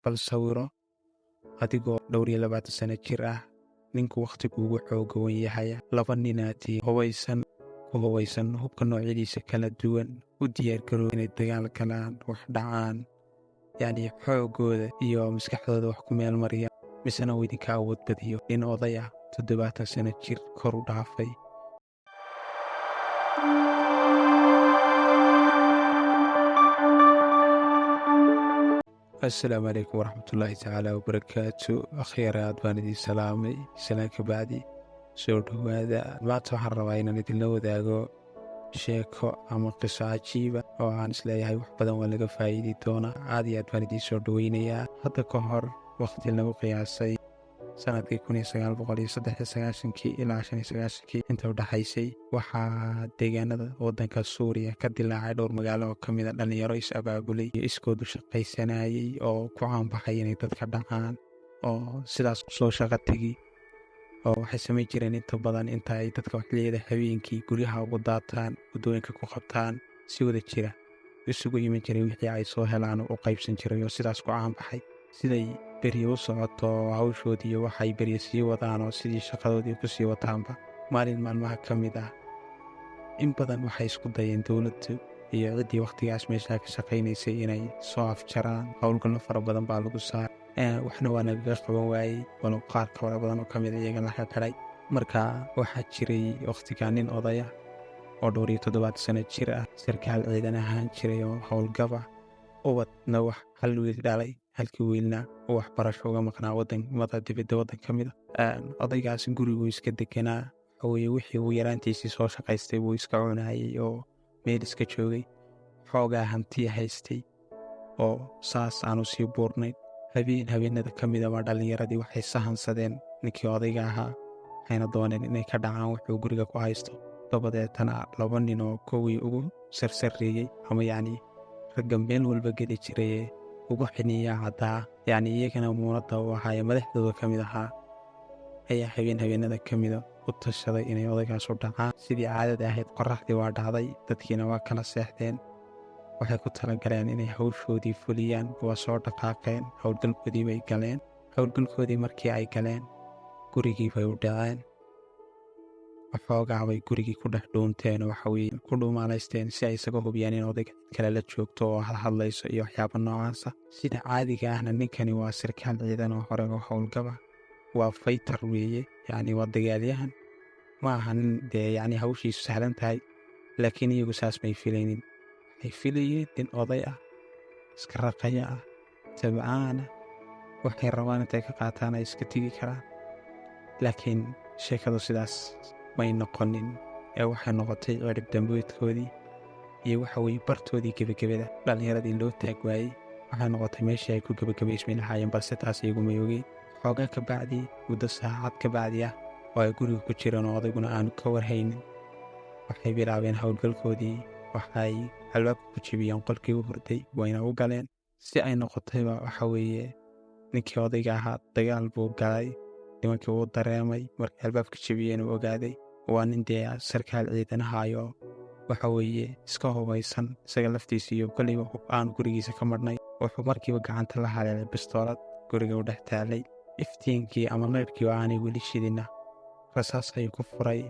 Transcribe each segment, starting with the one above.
Bal sawiro adigoo dhowr iyo 20 sano jir ah, ninku wakhtigu ugu xooga wan yahay, laba ninaati hubaysan, ku hubaysan hubka noocyadiisa kala duwan, u diyaargaroow inay dagaal galaan, wax dhacaan, yacni xoogooda iyo maskaxdooda wax ku meel mariya, misena uu idinka awood badiyo nin oday ah, 70 sano jir kor u dhaafay. Assalaamu calaykum waraxmatullaahi tacaala wabarakaatu. Akhyaar, aad baan idin salaamay. Salaan ka bacdi, soo dhowaada. Maanta waxaan rabaa inaan idinla wadaago sheeko ama qiso cajiiba oo aan isleeyahay wax badan waa laga faa'iidi doonaa. Aad iyo aad baan idiin soo dhoweynayaa. Hadda ka hor, wakhti lagu qiyaasay sanadkii 1993-kii ilaa 95-kii inta u dhexaysay, waxaa deegaanada waddanka Suuriya ka dilaacay dhowr magaalo oo ka mid a dhallinyaro is abaabulay iyo iskoodu shaqaysanayay oo ku caanbaxay inay dadka dhacaan oo sidaas soo shaqo tegi. Oo waxay samayn jireen inta badan inta ay dadka xilliyada habeenkii guryaha ugu daataan, waddooyinka ku qabtaan, si wada jira isugu iman jiray, wixii ay soo helaan u qaybsan jiray oo sidaas ku caanbaxay. Siday berye u socoto hawshoodii iyo waxay berye sii wadaan oo sidii shaqadoodii ku sii wataanba, maalin maalmaha ka mid ah, in badan waxay isku dayeen dowladdu iyo ciddii wakhtigaas meeshaa ka shaqaynaysay inay soo afjaraan. Howlgallo fara badan baa lagu saaray, waxna waa nagaga qaban waayey, walow qaar fara badan oo ka mid a iyaga la xirxiray. Marka waxaa jiray wakhtigaa nin odaya oo dhowr iyo 70 sano jir ah, sarkaal ciidan ahaan jiray oo howlgaba, ubadna wax hal wiil dhalay, halkii wiilna uu waxbarasho uga maqnaa wadamada dibadda waddan ka mid a. Odaygaas guriguu iska deganaa. Waxaweye, wixii uu yaraantiisii soo shaqaystay buu iska cunayay oo meel iska joogay, xoogaa hantiya haystay oo saas aanu sii buurnayn. Habeen habeenada ka mid abaa dhallinyaradii waxay sahansadeen ninkii odayga ahaa, waxayna dooneen inay ka dhacaan wuxuu guriga ku haysto. Dabadeetana laba nin oo kuwii ugu sarsareeyey ama yacni ragga meel walba geli jiraye ugu xiniyaa caddaa, yacni iyagana muunadda u ahaaye madaxdooda ka mid ahaa, ayaa habeen habeenada ka mida u tashaday inay odaygaas u dhacaan. Sidii caadada ahayd, qorraxdii waa dhacday, dadkiina waa kala seexdeen. Waxay ku talagaleen inay hawshoodii fuliyaan. Waa soo dhaqaaqeen, howlgalkoodii bay galeen. Howlgalkoodii markii ay galeen, gurigii bay u dhaceen. Waxoogaa bay gurigii ku dhex dhuunteen oo waxaweye ku dhuumaalaysteen si ay isaga hubiyaan in odayga cid kale la joogto oo hadhadlayso iyo waxyaaba noocaasa. Sida caadiga ahna, ninkani waa sarkaal ciidan oo hore oo howlgaba, waa fighter weeye, yacni waa dagaalyahan, ma aha nin dee yacni hawshiisu sahlan tahay. Laakiin iyagu saas may filaynin. Waxay filayeen nin oday ah, iska raqaya ah, tabcaana, waxay rabaan intay ka qaataan ay iska tegi karaan. Laakiin sheekadu sidaas may noqonin ee waxay noqotay cirib dambeedkoodii iyo waxa weye bartoodii gebagabada. Dhallinyaradii loo taag waayey, waxay noqotay meeshii ay ku gebagabaysmi lahaayeen, balse taas iyaguma ogeyn. Xoogaa ka bacdii, muddo saacad ka bacdi ah oo ay guriga ku jireen oo odayguna aanu ka warhaynin, waxay bilaabeen howlgalkoodii. Waxay albaabka ku jebiyeen qolkii u hurday, wayna u galeen. Si ay noqotayba, waxa weeye, ninkii odayga ahaa dagaal buu galay. Nimankii wuu dareemay markay albaabka jebiyeen, uu ogaaday waa nin dee sarkaal ciidanahayo, waxa weeye iska hubaysan isaga laftiisa iyo kolleyba hub aan gurigiisa ka marhnay. Wuxuu markiiba gacanta la haleelay bistoolad guriga u dhex taalay. Iftiinkii ama leyrhkii oo aanay weli shidina, rasaas ayuu ku furay.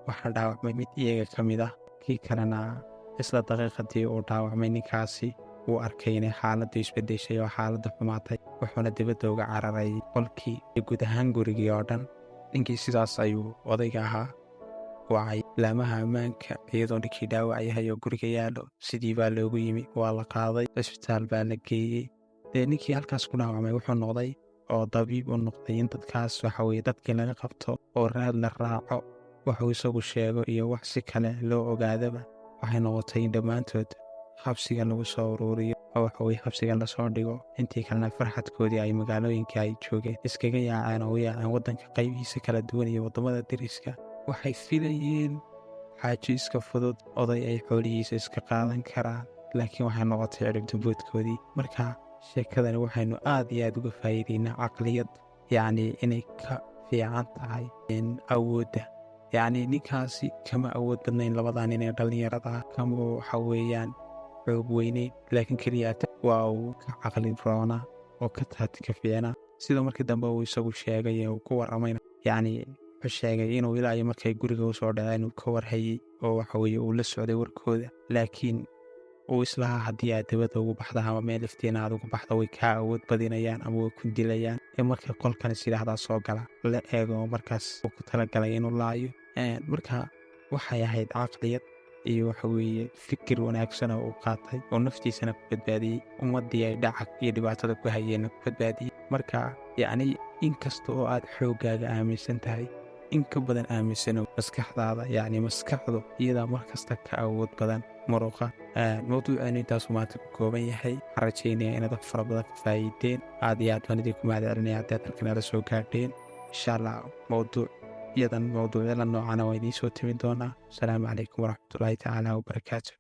Waxaa dhaawacmay mid iyaga ka mid ah. Kii kalena isla daqiiqadii uu dhaawacmay ninkaasi wuu arkay inay xaaladdu isbeddeshay oo xaaladda xumaatay, wuxuuna dibadda uga cararay qolkii iyo guud ahaan gurigii oo dhan. Ninkii sidaas ayuu odayga ahaa wacay laamaha ammaanka iyadoo ninkii dhaawac yahay oo guriga yaallo. Sidii baa loogu yimi, waa la qaaday, cisbitaal baa la geeyey. Dee ninkii halkaas ku dhaawacmay wuxuu noqday oo dabiib u noqday in dadkaas, waxa weye, dadkii laga qabto oo raad la raaco, wuxuu isagu sheego iyo wax si kale loo ogaadaba. Waxay noqotay in dhammaantood xabsiga lagu soo uruuriyo oo waxaweye xabsiga lasoo dhigo. Intii kalena farxadkoodii ay magaalooyinkii ay joogeen iskaga yaaceen oo u yaaceen waddanka qaybihiisa kala duwan iyo waddamada deriska. Waxay filayeen xaajo iska fudud, oday ay xoolihiisa iska qaadan karaan, laakiin waxay noqotay ciribtamboodkoodii. Marka sheekadani waxaynu aad iyo aad uga faa'iideynaa caqliyad, yacni inay ka fiican tahay awoodda. Yacni ninkaasi kama awood badnayn labadan nin ee dhallinyarada, kama waxa weeyaan xoog weyneyn, laakiin keliya waa uu ka caqli roonaa. oo ka taatika fiicnaa. Sida markii dambe uu isagu sheegay ee uu ku warramayna, yacni wuxuu sheegay inuu ilaa iyo markay guriga usoo dhaceen uu ka warhayey oo waxa weeye uu la socday warkooda, laakiin uu islahaa haddii aad dabada ugu baxda ama meel iftiina aad ugu baxda, way kaa awood badinayaan ama way ku dilayaan. Ee markay qolkan is yidhaahdaa soo gala la eego, markaas uu ku talagalay inuu laayo. Marka waxay ahayd caqliyad iyo waxa weeye fikir wanaagsan oo uu qaatay oo naftiisana ku badbaadiyey, ummaddii ay dhaca iyo dhibaatada ku hayeenna ku badbaadiyey. Marka yacni inkasta oo aad xooggaaga aaminsan tahay, in ka badan aaminsano maskaxdaada. Yacni maskaxdu iyadaa mar kasta ka awood badan muruqa. Mawduuceenu intaasuu maanta ku kooban yahay. Waxaan rajaynaya inaad wax fara badan ka faa'iideen. Aad iyo aad baan idinku mahad celinaya haddii aad halkan nala soo gaadheen. Insha Allah mawduuc iyadan mawduucyada noocana waa idiin soo timin doonaa. Asalaamu calaykum waraxmatullaahi tacaala wabarakaatu.